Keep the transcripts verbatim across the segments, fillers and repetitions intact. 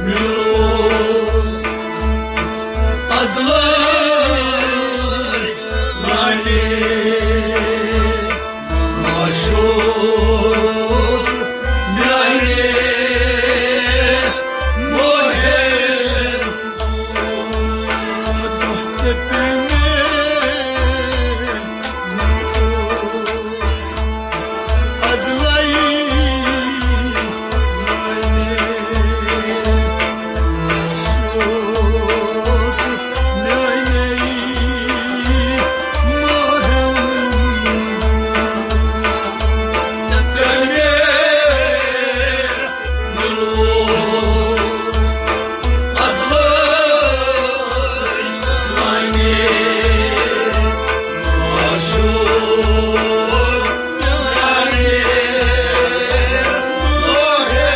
مےٚ اوس ازلے لالے معشوق میانہِ موہے۔ دۄہ ژٔٹ مےٚ، مےٚ اوس ازلے لالے معشوق میانہِ موہے۔ ژےٚ کٔر مےٚ مےٚ اوس ازلے لالے معشوق میانہِ موہے۔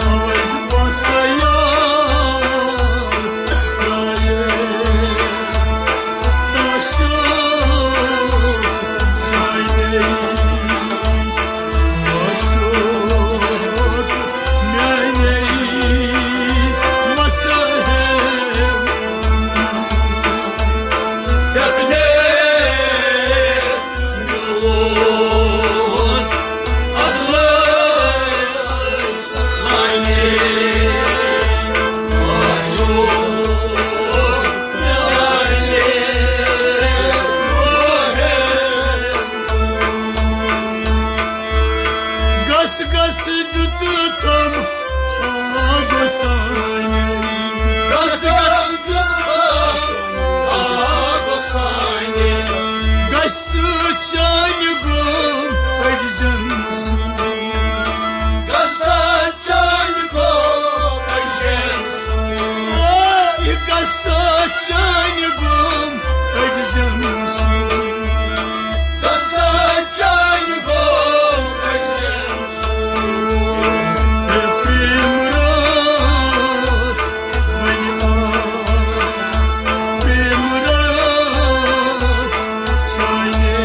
اوے بس یار درٛایس تعشق چانے۔ معشوق میانے مسہم، ژےٚ کنے مےٚ اوس ازلے لالے معشوق میانے مسہم۔ گس گس دیُت تھم ہا گۄسانہِ۔ گس گس دیُت تھم ہا گۄسانہِ۔ گس چانہِ غم أڈجن سُہ۔ گس چانہِ غم أڈجن سُہ۔ اے گس چانہِ غم أڈجن سُہ۔ گژھان چانہِ گوٚو پرٛیٖم رٲژ وۄنۍ آ، پرٛیٖم رٲژ چانے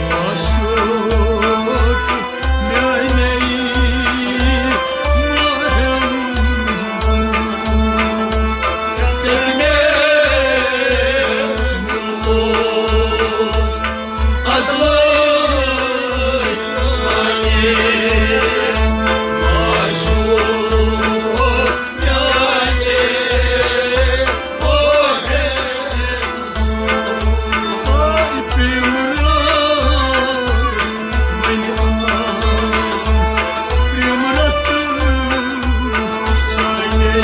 معشوق میانے مُحبت۔ ژےٚ مےٚ اوس ازلے ونے معشوق میانے مُحبت۔ آے پرٛیٖم رٲژ وۄنۍ آ، پرٛیٖم رٲژ چانے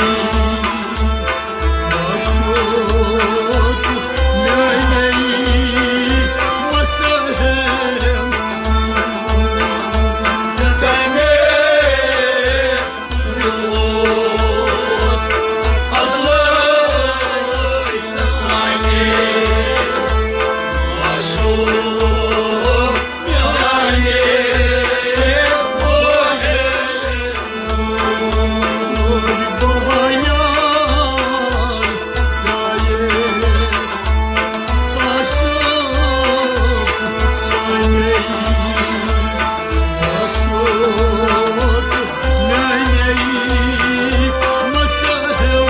معشوق میانے مسہم۔ ژےٚ مےٚ اوس ازلے ونے معشوق میانے مُحبت۔ بہار درٛایس تعشق چانے معشوق میانے مسہم۔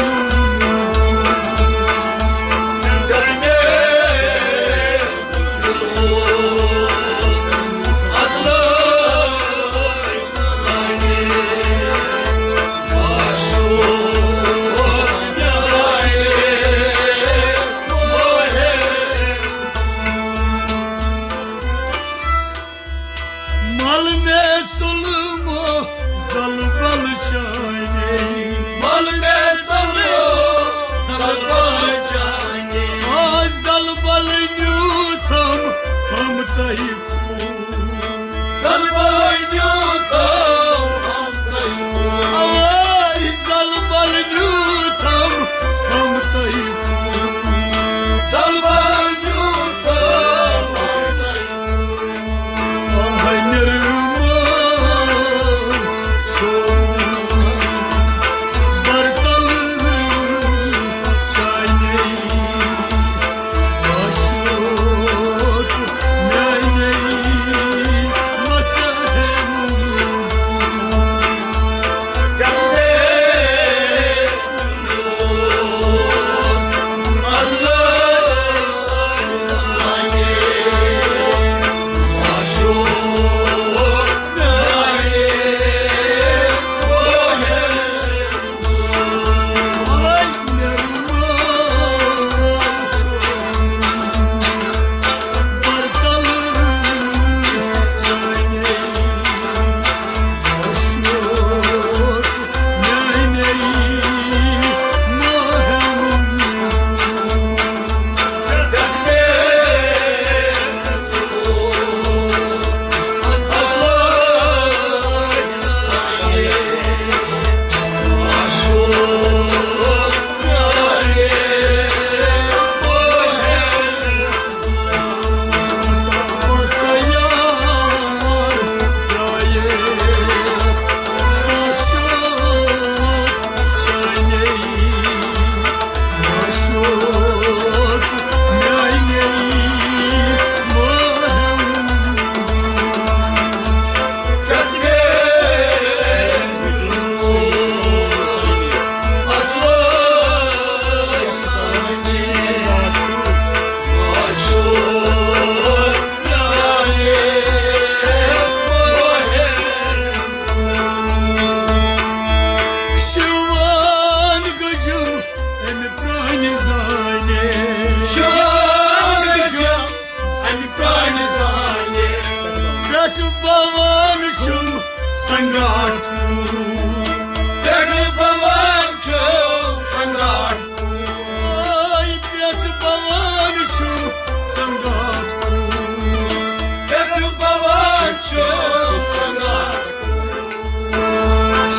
ژےٚ مےٚ اوس ازلے ونے معشوق میانے مُحبت۔ مل مےٚ ژوٚلمو زلبل چانے۔ مل مےٚ ژوٚلمو زلبل چانے۔ آ زلبل نیوٗتھم ہمتہٕ خوٗن۔ زلبل نیوٗتھم ہمتہٕ خوٗن۔ آ زلبل نیوٗتھم ہمتہٕ خوٗن۔ زلبل نیوٗتھم ہمتہٕ آہ نِرمل چھوٚل برتل چانے معشوق میانے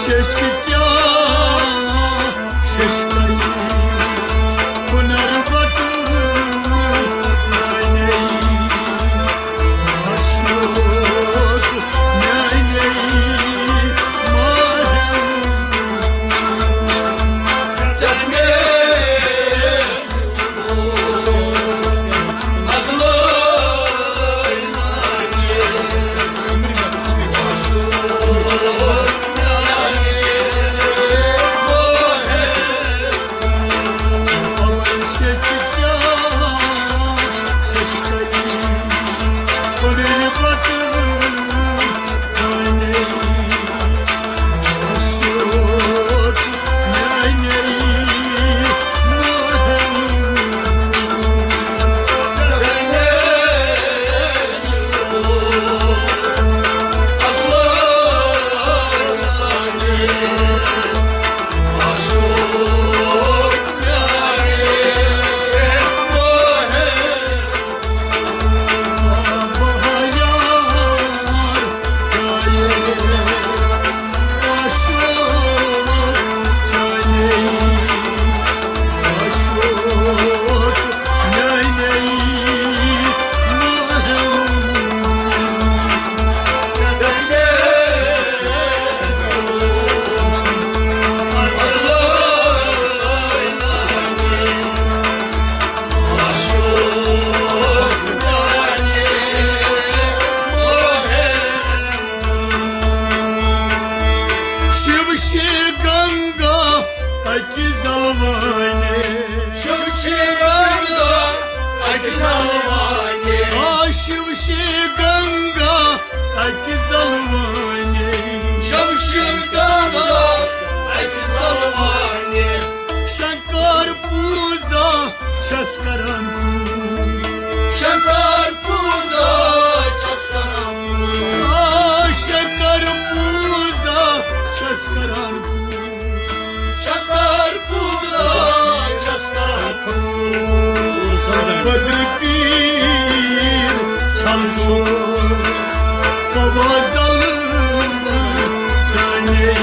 ژےٚ چھِ کیٛاہ شیشکَلہِ ہُنر بَٹہٕ زانے معشوق میٛانے ماہٮ۪ن۔ شیو شی گنگا اکہِ زلوانہِ۔ شیو شی گنگا اکہِ زلوانہِ۔ آ، شیو شی گنگا اکہِ زلوانہِ۔ شیو شی گنگا اکہِ زلوانہِ۔ شنکر پوٗزا چھَس کران پوٗرٕ۔ شنکر پوٗزا چھَس کران پوٗرٕ۔ آ، شنکر پوٗزا چھَس کران پوٗرٕ۔ شنکر پوٗزا چھَس کران پوٗرٕ۔ بدر پیٖر چھَل چھُ کوا زلہٕ تانے۔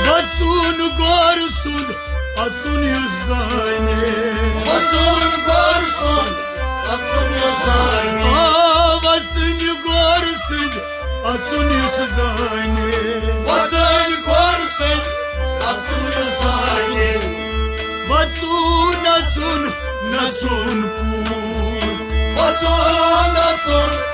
وَژُن گورٕ سُنٛد اَژُن یُس زانہِ۔ وَژُن گورٕ سُنٛد اَژُن یُس زانہِ۔ آ، وَژُن گورٕ سُنٛد اَژُن یُس زانہِ۔ وَژُن گورٕ سُنٛد اَژُن یُس زانہِ۔ وَژُن اَژُن نَژُن پوٗر۔ وَژُن اَژُن